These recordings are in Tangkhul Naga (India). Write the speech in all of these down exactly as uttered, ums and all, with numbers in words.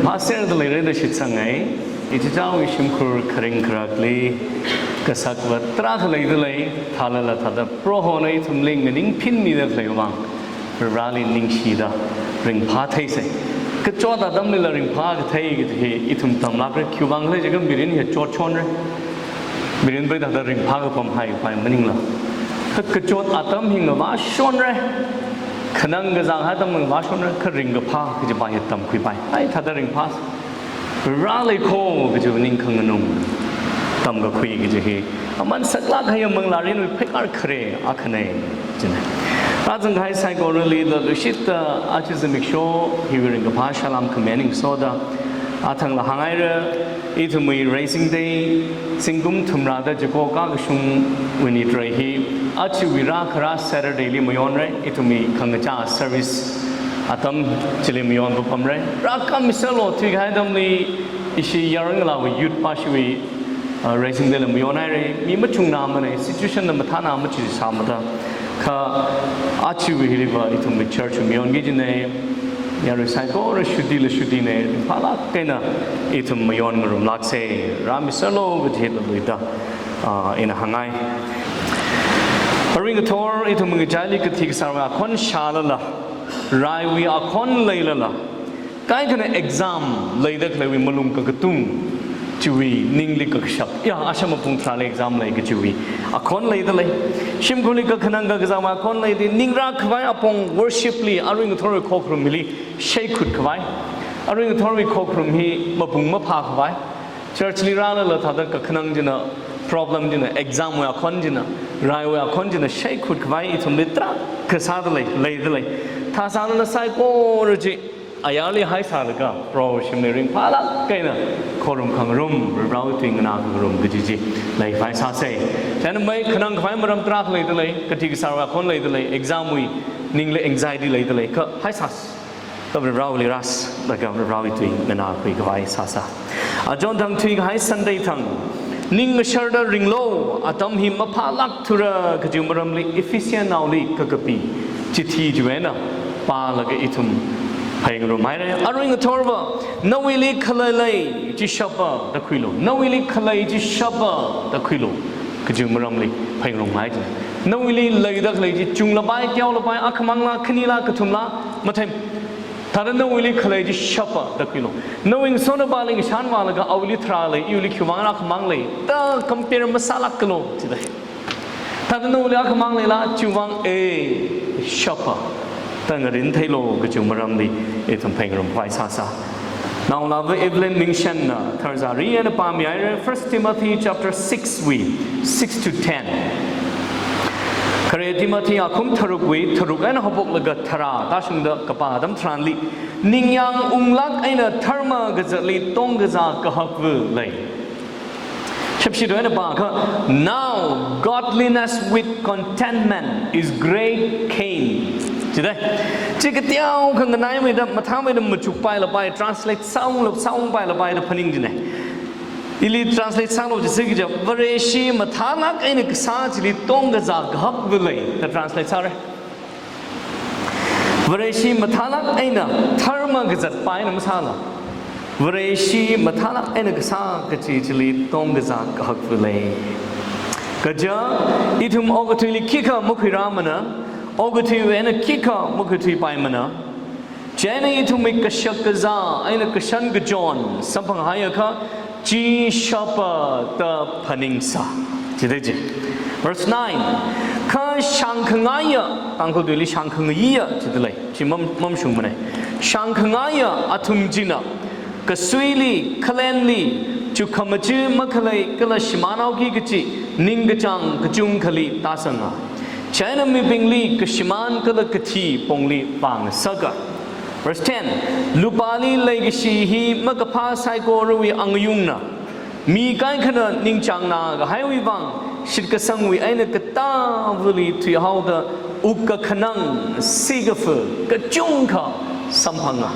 Pastor da leirei da shitsangai, ichichāwui shimkhur kharing kharakli, kasakva tarākha leidalei, thālala thāda Prohona ithumli nganingphinmida khaleiwui vang, Vareli ningshida ringphātheisei. Kachot atamlila ringphākathei kaji hi ithum tamlākra, khiwui vang khala jiakha mirin hi chotshonra. Mirin bai thāda ringphākapam haipai maningla. Kha kachot atam hi ngavāshonra. Khanang kazang atam ngavāshonra, kha ringkaphā kajipa hi tamkhuipai. Ai thāda ringphā. Vareli kho kaji ningkhanganung tamkakhui kaji hi aman saklāk kahai manglārinwui pheikar khare akhana. China. Rāzang kahai saikorali da leishitta aja zimiksho hiwui ringkaphā salām khami eina ngasoda athangla hānghaira, ithumwui Raising Day zingkum thumrāda chiko kakashungwui nit rei hi, ajawui rākharā Saturday li mayonra, ithumwui khangachā service atam chili mayon papamra. Rākhami sālu, thuikahai atamli ishi yarongalāwui youth pashiwui, uh, Raising Day la mayonhaira, mi machungna mana, situation na mathāna machi sāmada. Kha ajawui hiliva ithumwui church mayonki kajina, yarui saikora shutila shutina, phālāk eina ithum mayon ngarumlāksei, rāmi sālu kaji hithāda luida, ah, ina hāngngai. Arui ngathor ithum ngachaili kathi kasārwui akhon shālala, raiwui akhon leilala, kaikhana exam leida khaleiwui malung kakatung, chiwui ningli kakashap. Ya, asham apung tharāli exam lei kajiwui akhon leidalei. Shimkhurli kakhanang kakazāwui akhon leida, ningrā khavai apong worship li, arui ngathorwui khokharum hili shaikhut khavai. Arui ngathorwui khokharum hi mapung maphā khavai. Church li rālala thāda kakhanang china, problem china, exam wui akhon china, raiwui akhon china shaikhut khavai ithumli tarākha sādalei, leidalei. Thā sālala saikora chi ayarli haisālaga, Proho shimli ringphālāk eina khorum khangarum, Varewui tui nganā khangarum kaji chi leikhavai sāsei. Chieina mai khanang khavai maram tarākha leidalei, kathi kasārwui akhon leidalei, exam wui ningli anxiety leidalei, kha haisā, kha Vareli rāsālaga Varewui tui nganākhui khavai sāsā. Achon thang thuikahai Sunday thang, ning ngasharda ringlu, atam hi maphālākthura kaji maramli Ephesian naoli kakapi chithi chiwui eina pālaga ithum pheingarumhaira. Arui ngathorva, nawuili khalei lei chi shapa da khuilu. Nawuili khalei chi shapa da khuilu kaji maramli pheingarumhai chi. Nawuili leida khalei chi chunglapai, teolapai, akhamangla, khanila, kathumla, mathei. Thāda nawuili khalei chi shapa da khuilu. Nawui ngasotnaobingli ngashanvālaga awuili tharā lei, iwuili khiwuivang rākhamang lei da compare masālākalu jidalei. Thāda nawuili akhamang leila, chiwuivang e shapa da ngarintheilu kaji maramli ithum pheingarum khavai sāsā. Naongalāva Evelyn Mingshang na tharzari eina pāmihaira, First Timothy chapter six wui six to ten. Khare Timothy akhum tharukwui tharuk eina haophoklaga tharā tāshungda kapā atam tharanli, ningyāng unglāk eina dharma kazatli tongkazā kahakva lei. Shapshi do eina pākha, "Now godliness with contentment is great gain." Jidalei. Chi kateokha nganaimeida, mathāmeida machukpailapai, translate sāungla, sāungpailapai da phaning jina. Ili translate sālu jisi kaja, Vareshi mathālāk eina kasā chili tongkazā kahakva lei da translate sāra. Vareshi mathālāk eina dharma kazatpai eina masāla. Vareshi mathālāk eina kasā kachi chili tongkazā kahakva lei. Kaja, ithum okathuili khikha makhuirāmana, okathuiwui eina khikha makhuithuipaimana. Chieina ithumwui kashak kazā eina kashan kachon samphanghaiakha, chi shapa da phaningsā. Jidalei chi. Verse nine. Kha shāngkhangaiya, Tangkhul tuili shāngkhangaiya jidalei. Chi mam, mamashungmana. Shāngkhangaiya athum china, kasuili, khalenli, chukkhamaja makhalei kala shimānhaoki kachi ningkachāng kachungkhali tāsanga. Chieina mibingli kashimān kala kathi pongli vāngasaka. Verse ten, lupāli leikashi hi makaphā saikorawui angayungna, mi kaikhana ningchāng nākahaiwui vang, shitkasangwui eina katāvali thuihaoda wukkakhanang, sikafa, kachungkha samphanga.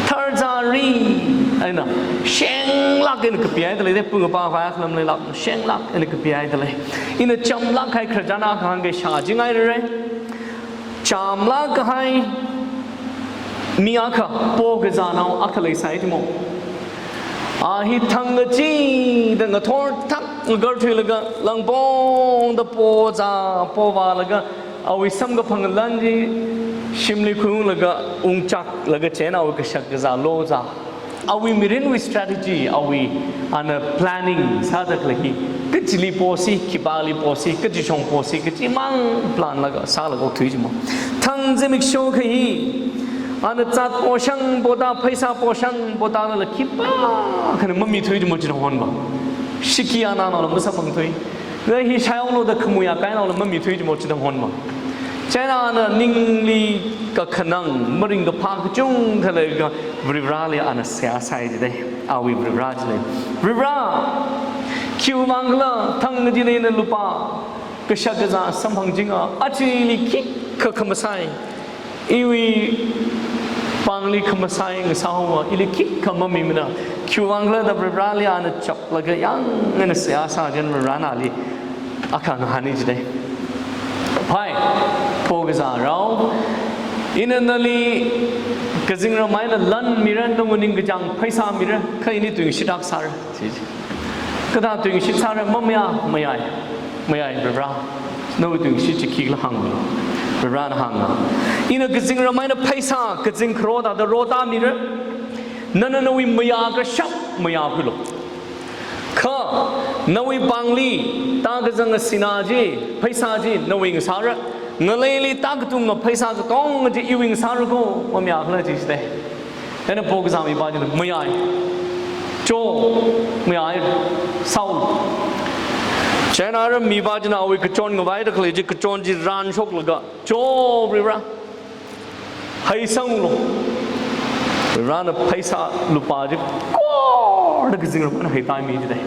Tharzari eina, shenglāk eina kapihaidalei, de pung apa vaya khalam leilāk, shenglāk eina kapihaidalei. Ina chamlāk kahai khararchan akha hāngkei, shāchingairara. Chamlāk kahai, Mi akha, po kazānao akha leisai jimo. A hi thang kachida ngathor thak ngakarthuilaga langpongda pozā, povālaga awui samkaphang lan chi shimli khuiunglaga ungchaklaga chieina awui kashak kazā lozā. Awui mirinwui strategy, awui ana planning sāda khalei hi, kachili posi, khipāli posi, kachi shong posi, kachimang plan laga sālaga okthui jimo. Thang zimiksho akha hi, ana zat poshang poda, pheisā poshang podala khipākhana mamithui jimo chithang honma. Shiki ananaola masamphangthui. Kha hi shaiunglo da khamuya kainaola mamithui jimo chithang honma. Chieina ana ningli kakhanang, maringkaphā kachungkha leilaga Varivarali ana seihā sai jidalei, awui Varivara chili. Varivara, khiwuivang khala thang kachida ina lupā kashak kazā samphang jinga, aja ili khikha khamasai, iwui pāngli khamasai ngasāhaowa, ili khikha mamimana. Khiwuivang khala da Varivarali ana chaplaga yangna seihā sā chieina Varivarana ali akha ngahāna jidalei. Phai, po kazārao, ina nali kazingram eina lan mira, nawui ningkachāng pheisā mira, kha ini tuingashit akha sāra. Chi chi. Kathā tuingashit sāra, mamayā, mayāi, mayāi, Varivara. Nawui tuingashit chi khikhala hānglu. Varivarana hānga. Ina kazingram eina pheisā, kazing kharor thāda rotā mira. Nana nawui mayā kashap mayākhuilu. Kha, nawui pāngli tākazanga sinā chi, pheisā chi, nawui ngasāra. Ngaleili tākatunga pheisā katonga chi iwui ngasāra ko, mamayākhala chi jidalei. Chieina po kazā mipā china mayāi. Cho, mayāi, sāulu. Chieina ara mipā china awui kachon ngavaida khalei chi, kachon chi rānshoklaga, cho, Varivara, heisanglu. Varivarana pheisā lupā chi korda kazingram eina heitāmi jidalei.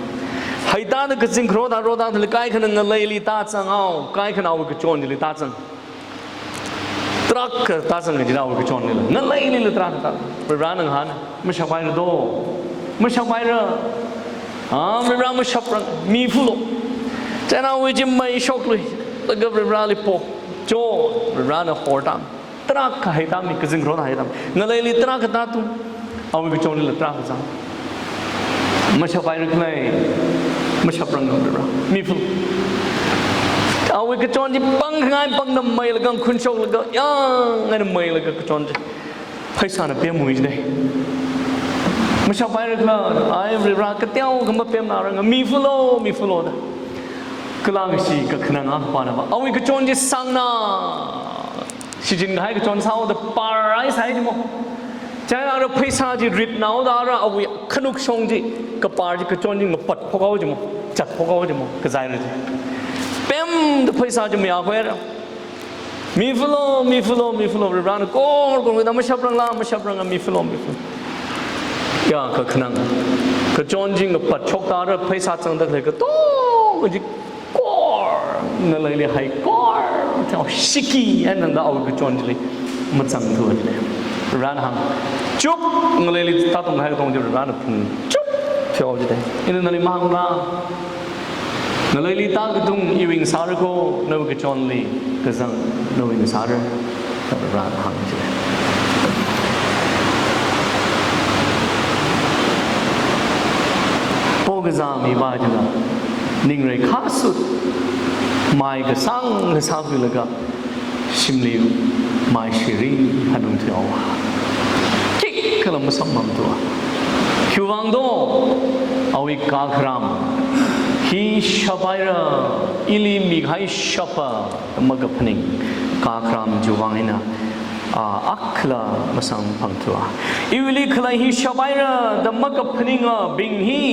Heitāda kazing kharor thāda rotā thāli kaikhana ngaleili tāzanghaowa, kaikhana awui kachon chili tāzang. Tarākha tāzanga jidalei awui kachonlila. Ngaleilila tarākha tā. Varivarana ngahāna, mashaphaira do. Mashaphaira. A, Varivara mashaprang, mifulo. Chieina awui chi meishokluilaga Varivarali po. Cho, Varivarana hortāmi. Tarākha heitāmi, kazing kharor thāda heitāmi. Ngaleili tarākha tātung. Awui kachonlila tarākha zang. Mashaphaira khalei, mashaprang Varivara, mifulo. Awui kachon chi pangkhangai pangda meilaga, khunshoklaga, yangna meilaga kachon chi pheisāna pemmi jidalei. Mashaphaira khala, ai Varivara, kateokha mapemnaranga, mifulo, mifulo da. Kala kashi kakhanang akhapana va, awui kachon chi sangna, shichin kahai kachon sāhaoda pār eisai jimo. Chieina ara pheisā chi ritnaoda ara awui khanukshong chi, kapār chi, kachon chi ngapat phokhaowa jimo, chat phokhaowa jimo, kazaira chi. Pemda pheisā chi mayākhuira. Mifulo, mifulo, mifulo, Varivarana kor kor da, mashaprangla, mashapranga, mifulo, mifulo. Ya, kakhanang. Kachon chi ngapat shokta ara pheisā zangda khalei katonga chi kor, ngaleili hai kor, thao shiki, eina nangda awui kachon chili mazangthu jidalei. Varivarana hāng. Chup, ngaleili tātung kahai katonga chi Varivarana phungchup thao jidalei. Ina nali mahāngla. Ngaleili tākatung iwui ngasāra ko, nawui kachonli kazang nawui ngasāra. Varivarana hāng jidalei. Po kazā mipā china, ningreikha sut, mai kasāng kasā khuilaga, shimli mai shiri hanung thao. Khikhala masamphangthuwa. Khiwuivang do, awui kakharam. Hi shaphaira, ili mikahai shapa, makaphaning. Kakharam chiwuivang eina, a, akhala masamphangthuwa. Iwuili khalei hi shaphaira da makaphaningabing hi,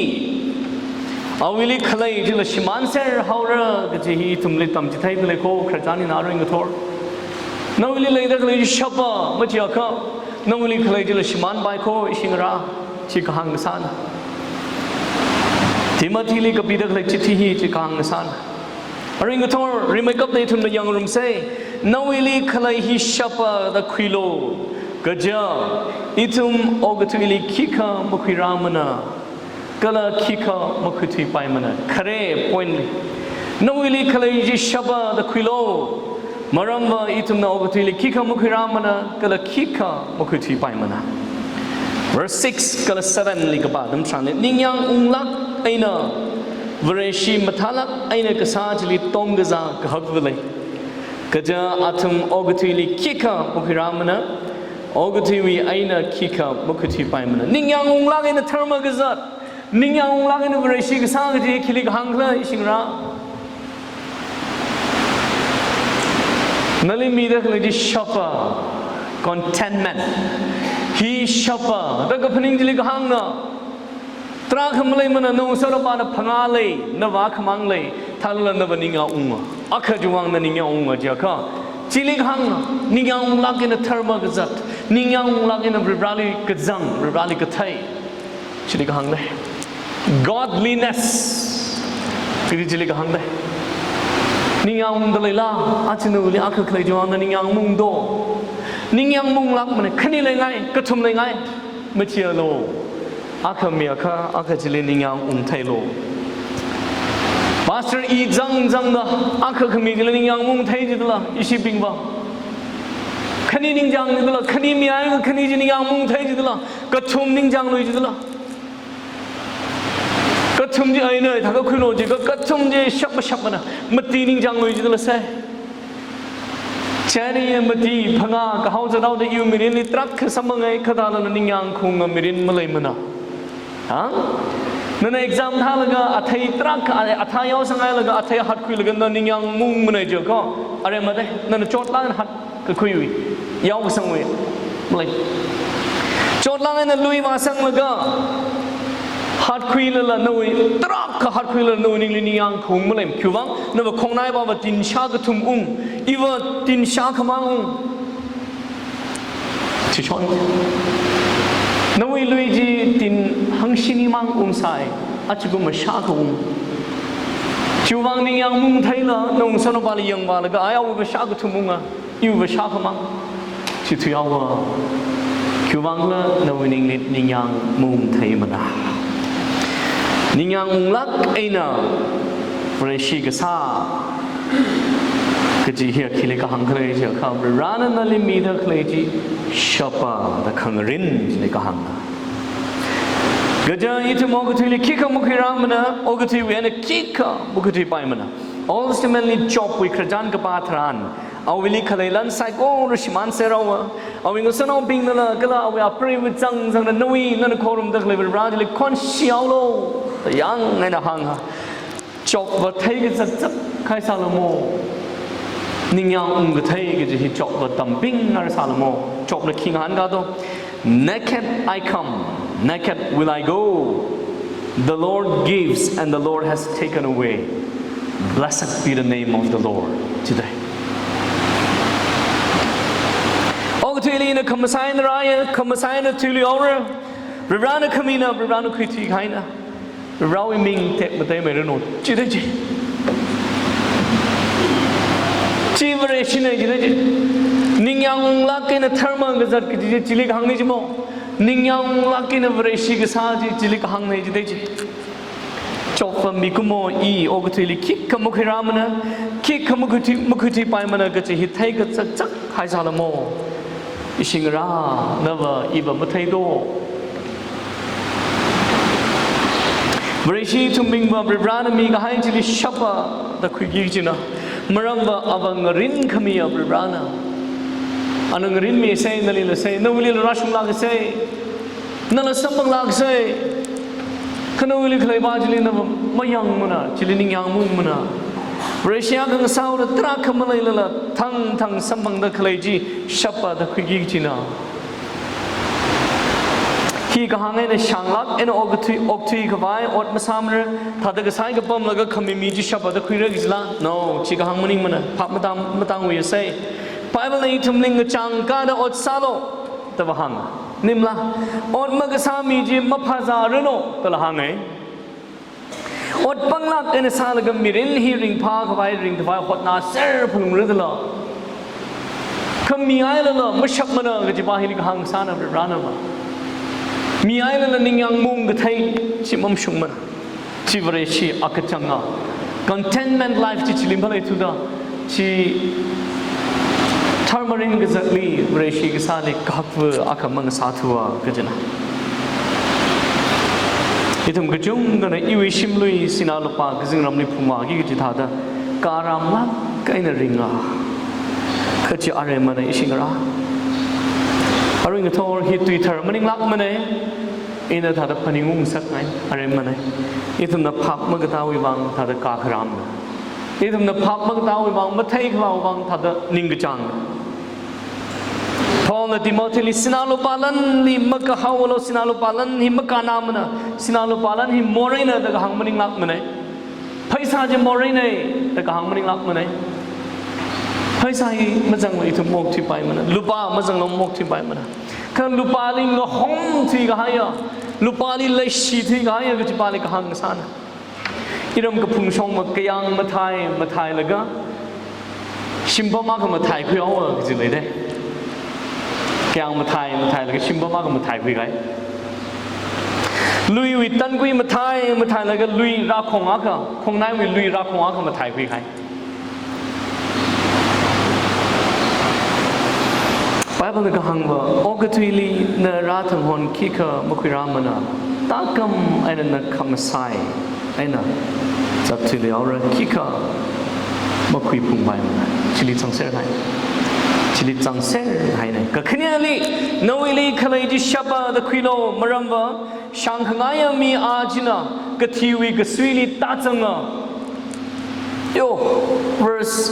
awuili khalei chila shimānser haora kaji hi ithumli tamchitheida lei ko, khararchan eina arui ngathor. Nawuili leida khalei shapa machiakha, nawuili khalei chila shimānpai ko, ishi ngarā, chi kahāng kasāna. Timothyli kapida khalei chithi hi chi kahāng kasāna. Arui ngathor, rimeikapta ithumna yangrumsei, nawuili khalei hi shapa da khuilu, kaja, ithum okathuili khikha makhuirāmana, kala khikha makhuithuipaimana, khare point li. Nawuili khalei chi shapa da khuilu, Maramva ithumna okathuili khikha makhuirāmana, kala khikha makhuithuipaimana. Verse six kala seven li kapā atam tharanli, ningyāng unglāk eina Vareshi mathālāk eina kasā chili tongkazā kahakva lei. Kaja athum okathuili khikha makhuirāmana, okathuiwui eina khikha makhuithuipaimana. Ningyāng unglāk eina dharma kazat, ningyāng unglāk eina Vareshi kasā kaji khili kahāng khala ishingra? Nali mida khalei chi shapa, contentment. Hi shapa da kaphaning chili kahāngna. Tarākha maleimana, nawui ngasotnaopana phangā lei, nava akhamang lei, thālala nava ningyāng unga. Akha chiwui vang na ningyāng unga jiakha, chili kahāngna, ningyāng unglāk eina dharma kazat, ningyāng unglāk eina Varivarali kazang, Varivarali kathei. Chili kahāng lei. Godliness. Kali chili kahāng lei. Ningyāng ungda leila, aja nawuili akha khalei chiwui vang na ningyāng maungdo. Ningyāng maunglākmana, khani leingai, kathum leingai. Machialu. Akha miakha, akha chili ningyāng ungtheilu. Pastor i zangzangda, akha khami chili ningyāng maungthei jidala, ishibingva. Khani ningchāng jidala, khani miakha khani chi ningyāng maungthei jidala, kathum ningchānglui jidala. Kathum chi eina thākakhuilu jiakha, kathum chi shap mashapmana, mati ningchānglui jidala sai. Chieina mati phangā kahao zathaoda iwui mirinli tarākha samphangai, kha thālala ningyāng khaunga mirin maleimana. Ha? Nana exam thālaga athei tarākha, athā yaosang hailaga athei hatkhuilaga na ningyāng maungmana jiakha, are mate, nana chotlāk eina hatkakhuiwui, yaokasangwui. Malei. Chotlāk eina lui vāsanglaga, hatkhuilala nawui, tarākha hatkhuilala nawui ningli ningyāng khaung maleima. Khiwui vang, nava khongnaipava tin shā kathum ung, iva tin shākhamang ung. Chichon. Nawui lui chi tin hangshini mang ungsai, achikum mashākha ung. Chiwui vang ningyāng maungtheila, nawui ngasotnaopali yangvālaga, ai awuiva shā kathum unga, iwuiva shākhamang. Chi thuihaowa. Khiwui vangla nawui ningli ningyāng maungtheimana. Ningyāng unglāk eina Vareshi kasā kaji hi khili kahāng khala jiakha, Varena nali mida khalei chi shapa da khangarin chili kahāngna. Kaja ithum okathuili khikha makhuirāmana, okathuiwui eina khikha makhuithuipaimana. Old Testament li Jobwui khararchan kapā tharan, awuili khalei lan saikora shimānserhaowa. Awui ngasotnaobingnala, kala awui apreiva zangzangna, nawui, nana khorumda khalei Vareli khonshihaolu da yāng eina hānga. Jobva theikazat zat khai sālamo. Ningyāng ungkathei kaji hi Jobva tambing ngar sālamo. Jobna khi ngahānkā do? "Naked I come, naked will I go. The Lord gives and the Lord has taken away. Blessed be the name of the Lord." Jidai. Okathuili ina khamasai eina rāya, khamasai eina thuiluihaora. Varena khamina, Varena khuithui kahaina. Varewui ming tekmatei meiranu. Chidai chi. Chi Vareshina jidai chi. Ningyāng unglāk eina dharma kazat kaji chi chili kahāngna jimo. Ningyāng unglāk eina Vareshi kasā chi chili kahāngna jidai chi. Jobva mikumo i okathuili khikha makhuirāmana, khikha makhuithui, makhuithuipaimana kaji hi theikazat zat khai sālamo. Ishingra, nava iva matheido. Vareshi ithumbingva Varena mikahai chili shapa da khuiki kajina. Maramva ava ngarinkhamiya Varena. Ana ngarinmisai, nalila sai, nawuilila rāshunglāksai. Nala samphanglāksai. Kha nawuili khaleipa chili nava mayangmana, chili ningyāng maungmana. Vareshi akha ngasāhaoda tarākha maleilala, thangthang samphangda khalei chi shapa da khuiki kajina. Hi kahāng eina shānglāk eina okthui, okthuikhavai ot masāmara, thāda kasai kapamlaga khamimi chi shapa da khuira kajila? No, chi kahāng maningmana, phap matang, matangwui sai. Bible na ithumli ngachang kāda ot sālu da vāhāng. Nimla, ot makasā mi chi maphāzāranu dala hāngai. Ot panglāk eina sālaga mirin hi ringphākhavai, ringkhavai hotnāser phalungra dala. Kha mihailala mashapmana kajipa hili kahāng sāna Varena va. Mihailala ningyāng maungkathei chi mamashungmana. Chi Vareshi akachanga. Contentment life chi chili phāleithuda. Chi Tharmarin kazatli, Vareshi kasāli kahakva akha mangasāthua kajina. Ithum kachungkhana iwui shimlui sinā lupā kazingramli phungvāki kaji thāda, karamlāk eina ringa. Kha chi aremana ishingra. Arui ngathor hi tui thar maninglākmana, ina thāda phaningung ngasakngai, aremana. Ithumna phap makatāwui vang thāda kakharam. Ithumna phap makatāwui vang, matheikhavāwui vang thāda ningkachāng. Paulna Timothyli sinā lupā lanli makahaolu, sinā lupā lan hi makānāmana, sinā lupā lan hi moreina da kahāng maninglākmana. Pheisā chi moreina da kahāng maninglākmana. Pheisā hi mazangla ithum maokthuipaimana, lupā mazangla maokthuipaimana. Kha lupāli ngahong thuikahaiya, lupāli leishi thuikahaiya kachipāli kahāng kasāna. Iram kaphungshongva kayāng mathei matheilaga shimpam akha matheikhuihaowa kaji leida. Kayāng mathei matheilaga shimpam akha matheikhuikahai. Luiwui tankui mathei matheilaga lui rākhong akha, khongnaiwui lui rākhong akha matheikhuikahai. Biblena kahāngva, okathuili na rāthang hon khikha makhuirāmana, tākam eina na khamasai eina zatthuiluihaora, khikha makhuiphungpaimana. Chili changser hai. Chili changser haina. Kakhaneli, nawuili khalei chi shapa da khuilu, maramva shāngkhangaiya mi a china kathiwui kasuili tāzanga. Yo, verse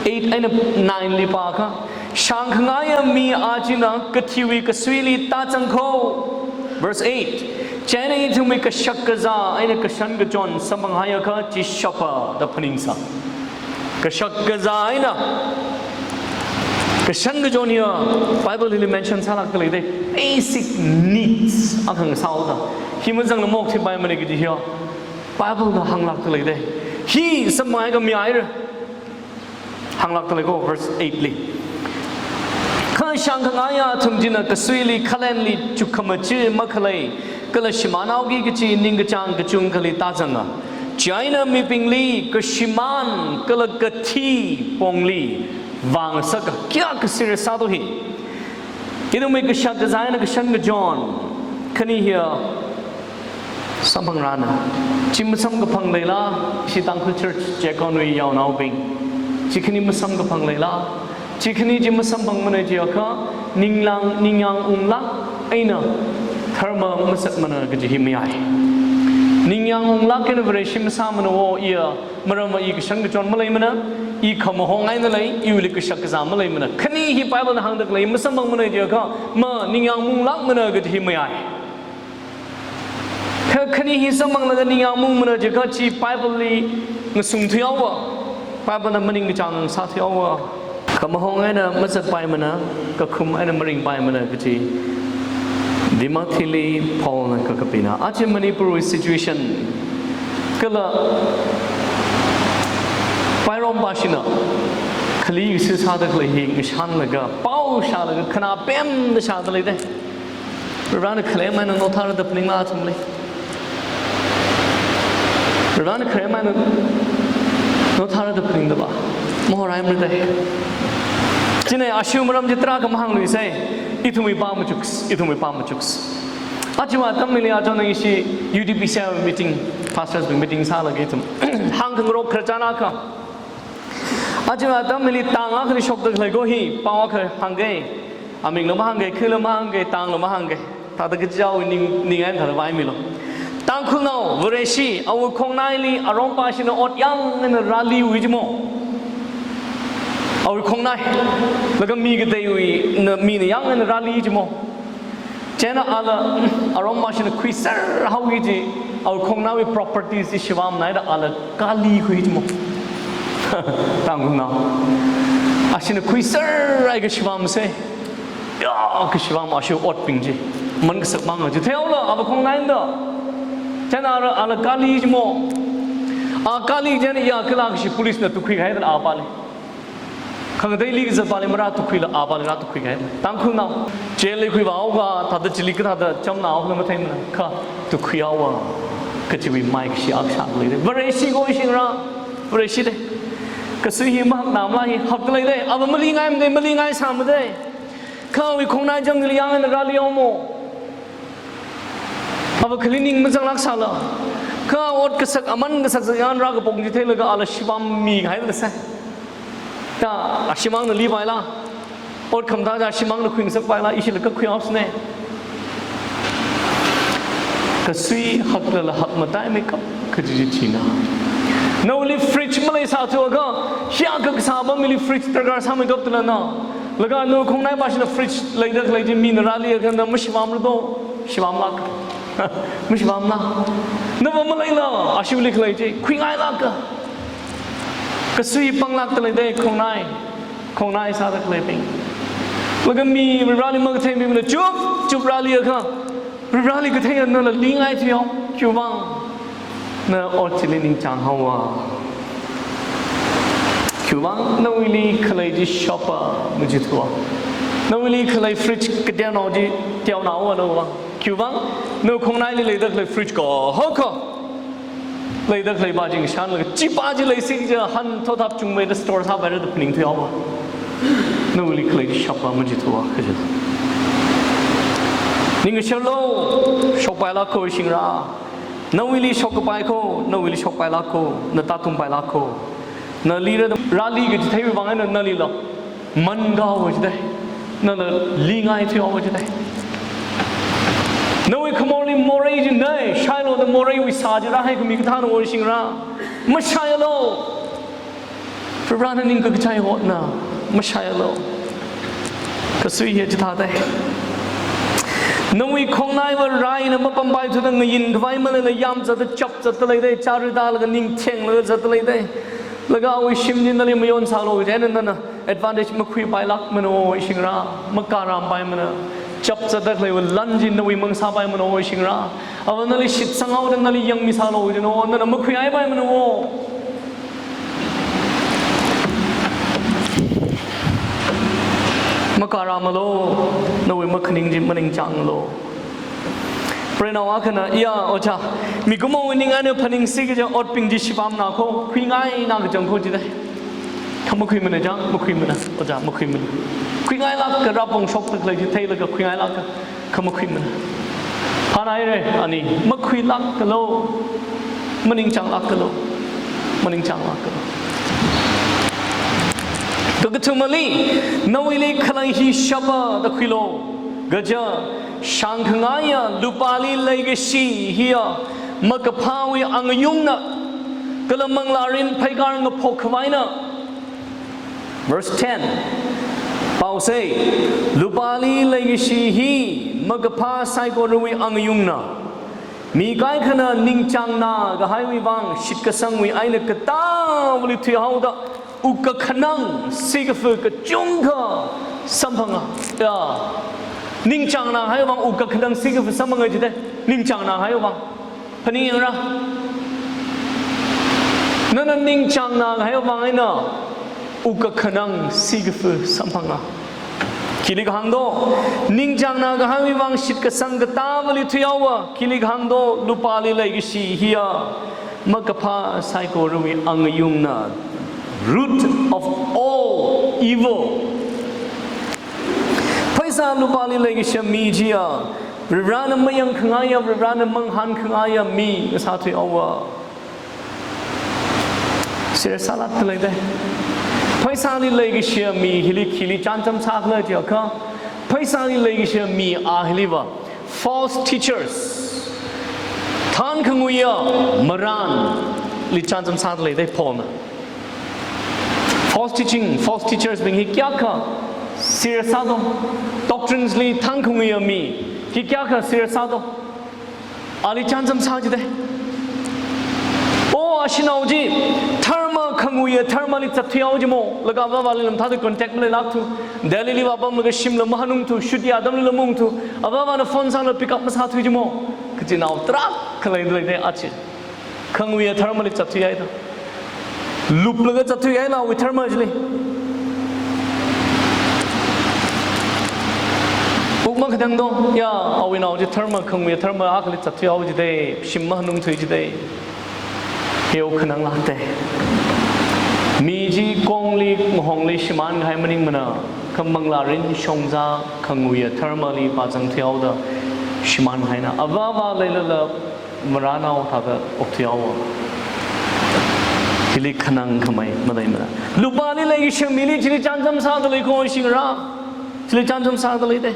eight eina nine li pākha, shāngkhangaiya mi a china kathiwui kasuili tāzangkho. Verse eight, chieina ithumwui kashak kazā eina kashan kachon samphanghaiakha chi shapa da phaningsā. Kashak kazā eina kashan kachon hiya Bible hili mention sālākda leida, basic needs akha ngasāhaoda. Hi mazangla maokthuipaimana kaji hiya Biblena hānglākda leida. Hi samphangakha mihaira. Hānglākda leiko, verse eight li. Kha shāngkhangaiya athum china kasuili khalenli chukkhamaja makhalei, kala shimānhaoki kachi ningkachāng kachungkhali tāzanga. Chieina mibingli kashimān kala kathi pongli vāngasaka. Kayākha serious sādo hi. Ithumwui kashak kazā eina kashan kachon khani hiya samphangranu. Chi masamkaphang leila, ishi Tangkhul Church Chekonwui yaonaobing. Chi khani masamkaphang leila, chi khani chi masamphangmana jiakha, ningyāng, ningyāng unglāk eina dharma masāmana kaji hi mayai. Ningyāng unglāk eina Vareshi masāmana wo iya, maramva i kashan kachon maleimana, i khamahong eina lei, iwuili kashak kazā maleimana. Khani hi Biblena hāngda khalei masamphangmana jiakha, ma ningyāng unglākmana kaji hi mayai. Kha khani hi samphanglaga ningyāng ungmana jiakha chi Bibleli ngasungthuihaowa. Biblena maningkachāng ngasāthuihaowa. Khamahong eina mazatpaimana, kakhum eina maringpaimana kaji Timothyli Paulna kakapina. Aja Manipurwui situation kala Pairompashina khali isi sāda khalei hi ngashanlaga, pao shālaga, khanā pemda shāda leida. Varena khalem eina nothāra da phaningla athumli. Varena khalem eina nothāra da phaningda ba. Mahoraimara da. Chieina ashu maram chi tarākha mahāngluisa. Ithumwui pā machuks, ithumwui pā machuks. Aja atam hili aja nang ishi U D P C meeting, pastors meeting sālaga ithum hāngkhangarok khararchan akha. Aja atam hili tang akhali shokda khalei ko hi, pao akha hāngga. Amingla mahāngga, khuila mahāngga, tangla mahāngga. Thāda kachichāwui ning, ning eina thāda vaimilu. Tangkhulnao, Vareshi, awui khongnaili arompashina ot yāng eina rāliwui jimo. Awui khongnai, laga mi kateiwui, na, mina yāng eina rāli jimo. Chieina ala, arompashina khuiser haoki kaji, awui khongnaiwui properties chi shivamnaida ala kali khui jimo. Tangkhulnao. Ashina khuiser haiakha shivamsa. Ya, kashivam ashu otbing chi. Man kasak mang chi. Theihaola, ava khongnaida. Chieina ala, ala kali jimo. A kali chieina ya kala kashi policena tukhuihaida apāli. Khangateili kazatpāli marātukhuila apāli rātukhuikahai. Tangkhulnao. Jailli khuivāhaoga, thāda chili kathāda chamnāhaola matheimana. Kha tukhuihaowa. Kachiwui maikashi akha shāda leida. Vareshi ko shingra. Vareshi da. Kasui hi mahakna mala hi hakda leidei. Ava malingai madei, malingai sā madei. Kha awui khongnai jang nili yang eina rāli haomo. Ava khali ning mazanglāk sāla. Kha ot kasak, aman kasak zayān rākapong chi theilaga ala shimān mikahai lāsa. Ta, ashimānna lipaila. Ot khamathā chi ashimānna khuingasakpaila, ishila kakhui haosne. Kasui haklala hakmataimei kap kaji chi china. Nawuili fridge maleisā thuakha, hiyākha kasā apamli fridge darkar sāmeikap tala na. Laga nawui khongnai pāshina fridge leida khalei chi mina rāliakha na mashimānra do, shimānlāk. Mashimānla. Nava maleila, ashiwuili khalei chi khuingailāka. Kasui panglākda leidei khongnai, khongnai sāda khaleibing. Laga mi Varivarali makathei mimana chup chup rāliakha, Varivarali katheiya nala lingai thuihao, khiwuivang na ot chili ningchāng haowa. Khiwuivang nawuili khalei chi shop-a majithuwa. Nawuili khalei fridge kateonao chi teonaowa nawuivang. Khiwuivang nawui khongnaili leida khalei fridge kahaka leida khalei pa chi ngashanlaga, chi pa chi leisi kaja han thotap chungmeida store sāpaira da phaningthuihaowa. Nawuili khalei shop-a majithuwa kaja. Ning ngasharlu, shokpailāko ishingra. Nawuili shokkapai ko, nawuili shokpailāko, na tātungpailāko. Nalira da rāli kachitheiwui vang eina nalila mangaowa jidei. Nala lingai thuihaowa jidei. Nawui khamorli morei chi nei, shailu da moreiwui sā chi rāhaikhami kathāna ishingra. Mashaialu. Varivarana ningkakachai hotna, mashaialu. Kasui hi chithādei. Nawui khongnaiva raina mapampaithuda ngayin khavai malei na yamzatda chapzatda leidei, chara tālaga ningthenglaga zatda leidei. Laga awui shim chi nali mayon sālu kaja eina nana advantage makhuipailākmana ishingra, makarampaimana. Chapzatda khaleiwui lan chi nawui mang sāpaimana ishingra. Ava nali shitsanghaoda nali yangmisālu kajina, nana makhuihaipaimana. Makaramalu, nawui makhaning chi maningchānglu. Preinao akhana, iya, ojā, mikumowui ning eina phaningsi kaja otbing chi shipamna ko, khuingaina kachang ko jidei. Kha makhuimana jang, makhuimana, ojā, makhuimana. Khuingailāka, rāpongshokda khalei chi theilaga khuingailāka, kha makhuimana. Phānaire, ani, makhuilākalu, maningchānglākalu, maningchānglākalu. Kakathumali, nawuili khalei hi shop-a da khuilu. Kaja, shāngkhangaiya lupāli leikashi hiya makaphāwui angayungna, kala manglārin pheikar ngaphok khavaina. Verse ten. Paosei, lupāli leikashi hi makaphā saikorawui angayungna. Mi kaikhana ningchāngna kahaiwui vang shitkasangwui eina katāvali thuihaoda, wukkakhanang sikafa kachungkha samphanga. Ya. Ningchāngna kahaiwui vang wukkakhanang sikafa samphanga jidei. Ningchāngna kahaiwui vang. Phaningyāngra. Nana ningchāngna kahaiwui vang eina wukkakhanang sikafa samphanga. Khili kahāng do, ningchāngna kahaiwui vang shitkasang katāvali thuihaowa, khili kahāng do, lupāli leikashi hiya makaphā saikorawui angayungna, root of all evil. Pheisā lupāli leikashiya mi chiya, Varivarana mayangkhangaiya, Varivarana mangahānkhangaiya mi ngasāthuihaowa. Serious sālākda leidei. Pheisāli leikashiya mi hili khili chānjam sākhala jiakha, pheisāli leikashiya mi a hiliva false teachers, thānkhanguiya marānli chānjam sāda leidei Paulna. False teaching, false teachers bing hi kayākha serious sādo. Doctrines li thānkhanguiya mi hi kayākha serious sādo. Ali chānjam sā jidei. O, ashinao chi dharma khanguiya dharmali zatthuihao jimo. Laga avāvali lam thāda contact maleilākthu. Delhi li vāpamlaga shimla mahānungthu, shuti atamlila maungthu. Avāvana phone sālaga pick up masāthu jimo. Kachinao tarākha leida leidei achi. Khanguiya dharmali zatthuihaida. Luplaga zatthuihaila awui dharma chili. Uk makatang do, ya, awui nao chi dharma, khanguiya dharma akhali zatthuihao jidei, shim mahānungthui jidei. Heo khananglākdei. Mi chi kongli ngahongli shimānkahai maningmana, kha manglārin shongza khanguiya dharmali pāzang thuihaoda shimānkahaina. Avā avā leilala marānao thāda okthuihaowa. Hili khanangkhamei maleimana. Lupāli leikashi mili chili chānjam sāda lei ko shingra. Chili chānjam sāda leida.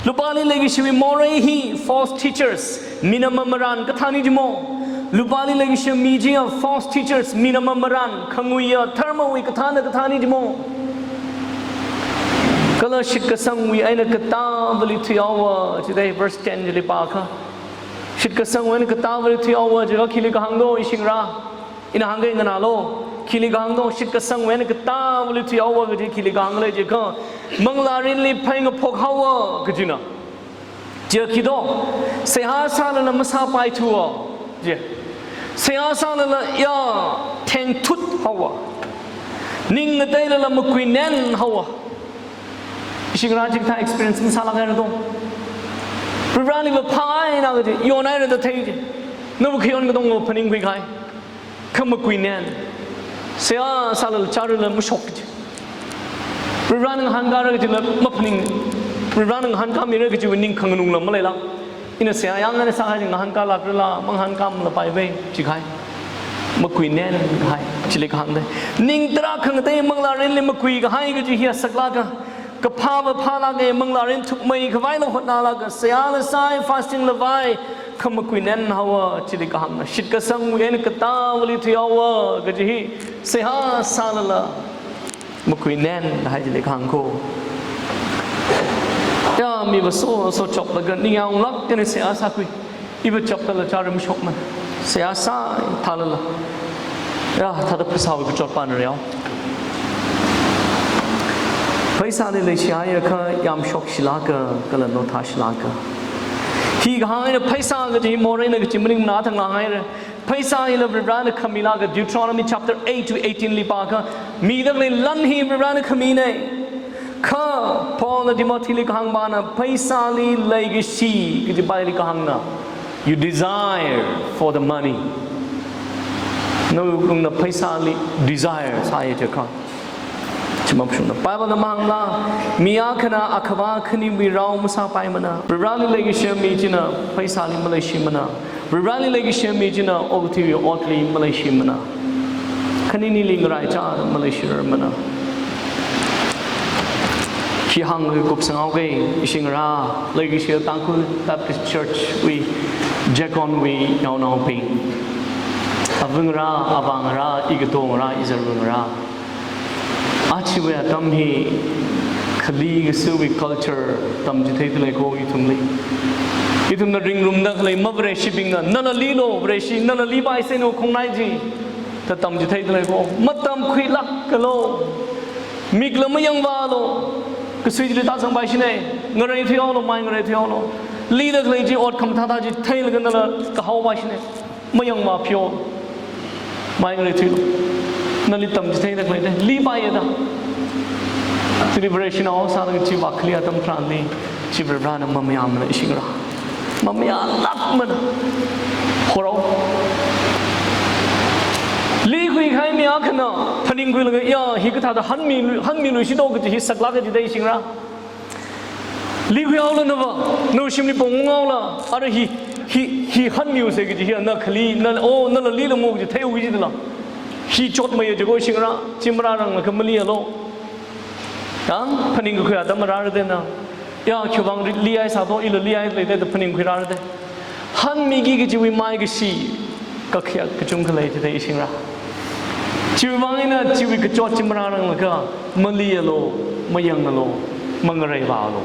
Lupāli leikashiwui morei hi false teachers, mina mamarān kathāna jimo. Lupāli leikashi mi chiya false teachers, mina mamarān, khanguiya dharmawui kathāna kathāna jimo. Kala shitkasangwui eina katāvali thuihaowa, jidai verse ten chili pākha. Shitkasangwui eina katāvali thuihaowa jiakha khili kahāng do ishingra. Ina hāngga nganālu, khili kahāng do, shitkasangwui eina katāvali thuihaowa kaji khili kahāng lei jiakha, manglārinli phei ngaphokhaowa kajina. Jiakha khi do, seihā sālala masāpaithuwa, je. Seihā sālala ya thengthuthaowa. Ning ngateilala makuinenhaowa. Ishingra chikathā experience masālākhaira do. Varivarāli vāphāngaina kaji, yonhaira da thei je. Nava khayon katonga phaningkhuikahai. Kha makuinen. Seihā sālala chārala mashok kaji. Varivarāna ngahānkāra kajila maphaning. Varivarāna ngahānkāmira kajiwui ning khanganungla maleila. Ina seihā yangna sākahai ngahānkālākrala, mangahānkāmalapai ve, jikahai. Makuinenhai, chili kahāng da. Ning tarākha ngatei manglārinli makuikahai kaji hiya saklāka. Kaphā vāphālāka, manglārin thukmeikhavai eina hotnālāka, seihāla sāi, fasting la vāi, kha makuinenhaowa, chili kahāngna. Shitkasangwui eina katāvali thuihaowa kaji hi, seihā sālala makuinenhai chili kahāng ko. Ya, mi vāso, so choplaga ningyāng unglāk eina seihā sākhui. Iva chapkala chāra mashokmana. Seihā sāi thālala. Ya, thāda phasāwui kachot pāna reo. Pheisāli leishihaiakha yamshokshilāka, kala nothāshilāka. Hi kahāng eina pheisā kaji moreina kaji maningmana thang ngahānhaira. Pheisā hila Varivarāna khamilāka, Deuteronomy chapter eight to eighteen li pākha, mida khalei lan hi Varivarāna khamina. Kha Paulna Timothyli kahāng pāna, pheisāli leikashi kaji paili kahāngna. You desire for the money. Nawui wuklungna pheisāli desire sāya jiakha, chi mapshungna. Biblena mahāngla, mi akhana akhavā khaniwui rao masāpaimana. Varivarāli leikashi mi china pheisāli maleishimana. Varivarāli leikashi mi china okathuiwui otli maleishimana. Khani nili ngaraichāda maleishirarmana. Khi hānglaga kupsanghaoga, ishingra, leikashi Tangkhul Baptist Church wui, Jaconwui yaonaobing. Avāngarā, avāngarā, igatongarā, izarngarā. Ajawui atam hi khali kasuwui culture tamchitheida lei ko ithumli. Ithumna ringrumda khalei mavareshibingna, nala lilo, vareshi, nala lipaisei nawui khongnai chi, da tamchitheida lei ko. Matamkhuilākalu. Mikla mayangvālu. Kasui chili tāzangpaishina. Ngareithuihaolu, mai ngareithuihaolu. Lida khalei chi ot khamathāthā chi theilaga nala kahaopaishina. Mayangvāphihaolu. Mai ngareithuilu. Nali tamchitheida khaleida, lipaiya da. Chili Vareshinao sālaga chi vākhali atam tharanli, chi Varivarāna mamayāmana ishingra. Mamayālākmana. Horao. Likhuikahai mi akhana phaningkhuilaga, ya, hikathāda hanmi, hanmiluishito kaji hi saklāka jida ishingra. Likhuihaolu nava, nawui shimli pongunghaolu, ara hi, hi, hi hanmiusei kaji hi, na khali, na, oh, nala lilamo kaji theihaoki jidala. Hi chotmeiya jiko shingra, chi marāranglakha malialu. Yang, phaningkakhui atam marāra dena. Ya, khiwuivang ri-, lihai sāto, ila lihai leida da phaningkhuirara de. Hanmiki kajiwui maikashi, kakhayak kachungkha lei jida ishingra. Chiwuivang eina chiwui kachot chi marāranglakha, malialu, mayangalu, mangareivālu.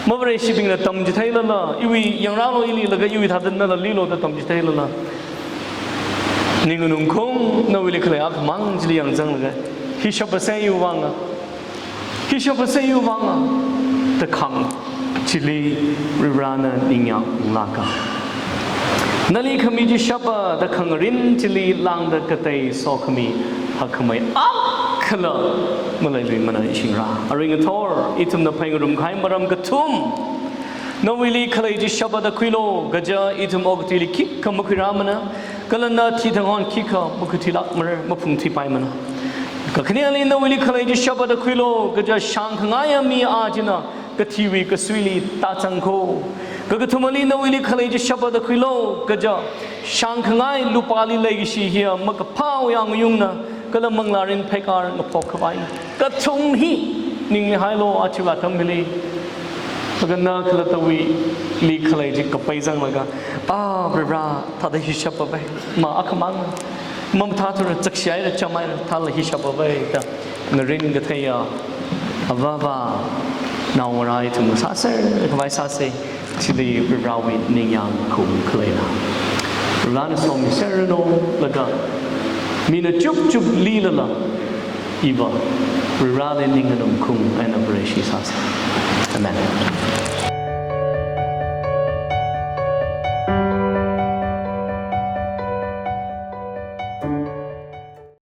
Mavareshibingna tamchitheilala, iwui yangrālu ililaga iwui thāda nala lilo da tamchitheilala. Ninganungkhaung, nawuili khalei akhamang chili yangzanglaga. Hi shapa seiyu vanga. Hi shapa seiyu vanga, da khang chili Varivarāna ningyāng unglāka. Nali khami chi shapa da khangarin chili lāngda katei sokhami hakkhamei akhala maleiluimana ishingra. Arui ngathor, ithumna pheingarumkahai maram kathum. Nawuili khalei chi shapa da khuilu, kaja ithum okathuili khikha makhuirāmana, kala na thithang hon khikha makhuithuilākmara, maphungthuipaimana. Kakhaneli nawuili khalei chi shapata khuilu, kaja shāngkhangaiya mi a china kathiwui kasuili tāzangkho. Kakathumali nawuili khalei chi shapata khuilu, kaja shāngkhangai lupāli leikashi hiya makaphāwui angayungna, kala manglārin pheikar ngaphok khavaina. Kathum hi ningli hailu, achiva atam hili. Laga na khalattawuili khalei chi kapai zanglaga, ah, Varivara, thāda hi shapavai. Ma akhamang. Mamathāthura, chakshai ra, chamai ra, thāla hi shapavai da ngarin katheiya avāva naongarā ithum sāser khavai sāsa. Chili Varivarawui ningyāng khaung khaleina. Varivarana somiserranu, laga mina chupchup lilala, iva Varivarali ning nganum khaung eina Vareshi sāsa. Amen.